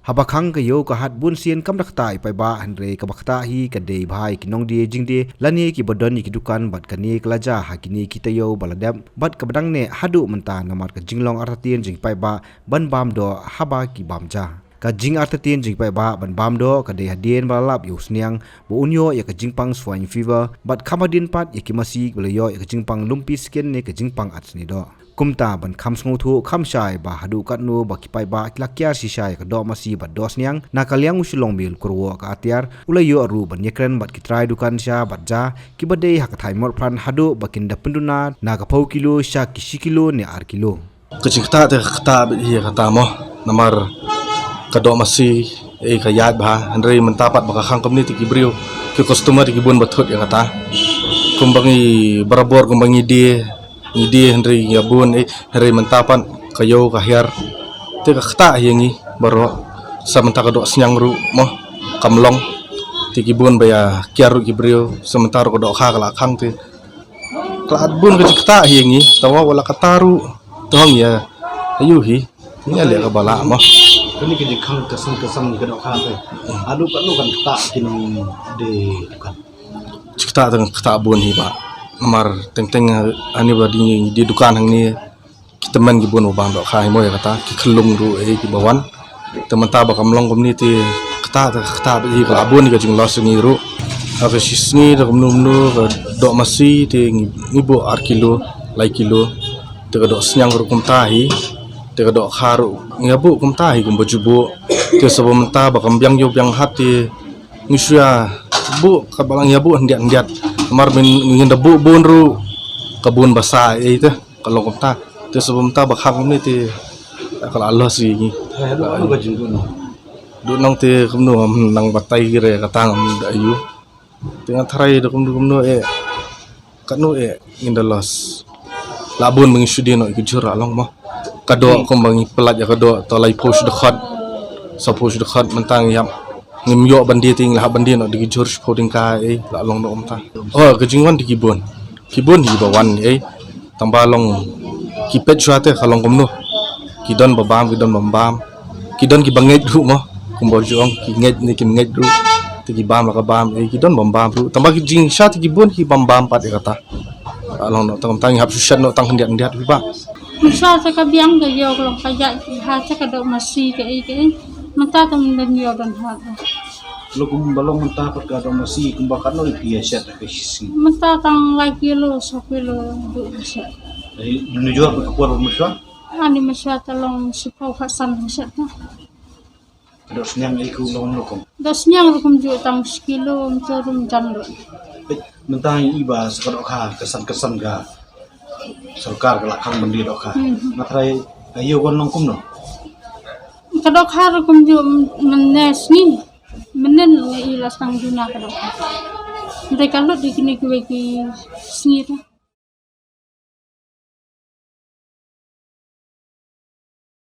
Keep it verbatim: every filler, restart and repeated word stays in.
Haba khang ka ïew ka hat bun sien kam da ktah ïa ki paidbah, hynrei kaba ktah hi ka dei bha ïa ki nongdie jingdie lane kiba don ïa ki dukan, bad kane ka la jia ha kine ki taïew ba la dep, bad kaba dang neh haduh mynta namar ka jinglong artatien jong ki paidbah ban bam doh haba ki bam ja. Ka jingartatien jong ki paidbah ban bam doh ka dei hadien ba la lap ïa u sniang ba un ïoh ïa ka jingpang swine fever, bad kham hadien pat ïa ki masi ba la ïoh ïa ka jingpang lumpi skin ne ka jingpang at snieh doh. Kumta ban kham sngewthuh kham shai ba haduh katno ba ki paidbah ki la kiar shisha ïa ka doh masi bad doh sniang, na ka liang u Shillong Mail Kyrwoh ka Atiar u la ïoh ruh ban ïakren bad ki trai dukan sha bad ja kiba dei ha ka thaiñ Mawphanphan haduh ba kin da pynduna na ka phew kilo sha ki shi kilo ne ar kilo. Ka jingktah te ka ktah beit hi kata mo, namar ka doh masi, eh, ka ïaid bha, hynrei mynta pat ba ka khang kumne te ki briew, ki customer te ki bun ba thut ïa kata. Kumba ngi barabor kumba ngi die, ngi die hynrei ïa bun, eh, hynrei mynta pat ka ïew ka hiar. Te ka ktah hi ïa ngi baroh, sa mynta ka doh sniang ruh mo kam long. Te ki bun ba ïa kiar ruh ki briew, sa mynta ruh ka dohkha ka la khang te. Ka la at bun ka jingktah hi ïa ngi, tangba wat la katta ruh, to ngi ïa aiu hi, ngi ïa leh kaba lah mo. Kane ka jingkhang ka san ka san ka dohkha te. Haduh katno kan ktah ki nongdie dukan? Jingktah te ka ktah bun hi bah. Namar teng teng, eh, ani ba die, die dukan hangne, ki tymmen ki bun ba bam dohkha hi mo ïa kata, ki khyllung ruh, eh, kiba wan. Te mynta ba kam long kumne te ktah te ktah beit hi, ka la bun hi ka jingloss ïa ngi ruh. Ha ka shi sngi te kumno kumno ka doh masi te ngi, ngi buh ar kilo, lai kilo. Te ka doh sniang ruh kumta hi. Te ka dohkha ruh ngi ïa buh kumta hi kumba ju buh. Te saba mynta ba kam biang ïew biang hat te ngi shu ïa buh kaba la ngi ïa buh hyndiat hyndiat. Namar ngin da buh bun ruh ka bun ba sah ei te. Ka long kumta. Te saba mynta ba khang kumne te ka la loss ïa ngi. Haduh katno ka jingduh nong? Duh nong te kumno, ngam nang batai ki re kata, ngam da aiu. Te nga tharai da kumno kumno eh. Katno eh ngin da loss. La bun ba ngi shu die noh ïa ki jhur la long mo. Ka doh kumba ngi pyllait ïa ka doh, to laiphew shi dkhot, sawphew shi dkhot, mynta ngi hap, ngim ïoh ban die te ngi la hap ban die noh da ki jhur shiphew tyngka eh, la long noh kumta. Oh, ka jingwan te ki bun. Ki bun hi ba wan, eh. Tangba long ki peit shuwa te ka long kumno. Ki don ba bam, ki don bym bam. Ki don kiba ngeit ruh mo. Kumba ju ong ki ngeit ne kim ngeit ruh. Te ki bam la ka bam, eh, ki don bym bam ruh. Tangba ki jingshisha te ki bun ki bym bam pat ïa kata. La long noh tang tang hap shu shet noh tang hyndiat hyndiat hi bah. Mynta sa ka biang ka ïew ka long ka ïaid ha sa ka doh masi ka ei ka ei. Mynta tang don ïew don hok. Lo kumba long mynta pat ka doh masi kumba katno ïa phi ïa shet ka shi sngi? Mynta tang lai kilo, saw kilo duh ïa shet. Ai, mynjur ba ka por ba mynshwa? Ani mynshwa ta long shiphew khatsan ïa shet ta. Doh sniang ei ku long rukom. Doh sniang rukom ju tang shi kilo mynta rum jan ruh. Ai, mynta i ba sa ka dohkha ka san ka san ka sorkar ka la khang ban die dohkha. Hmm. Nga tharai ka ïew kan long kumno? Ka dohkha rukom ju mynne sngi. Mynne nga i la sdang duna ka dohkha. Hynrei ka lut ïa kine kiwei ki sngi ta.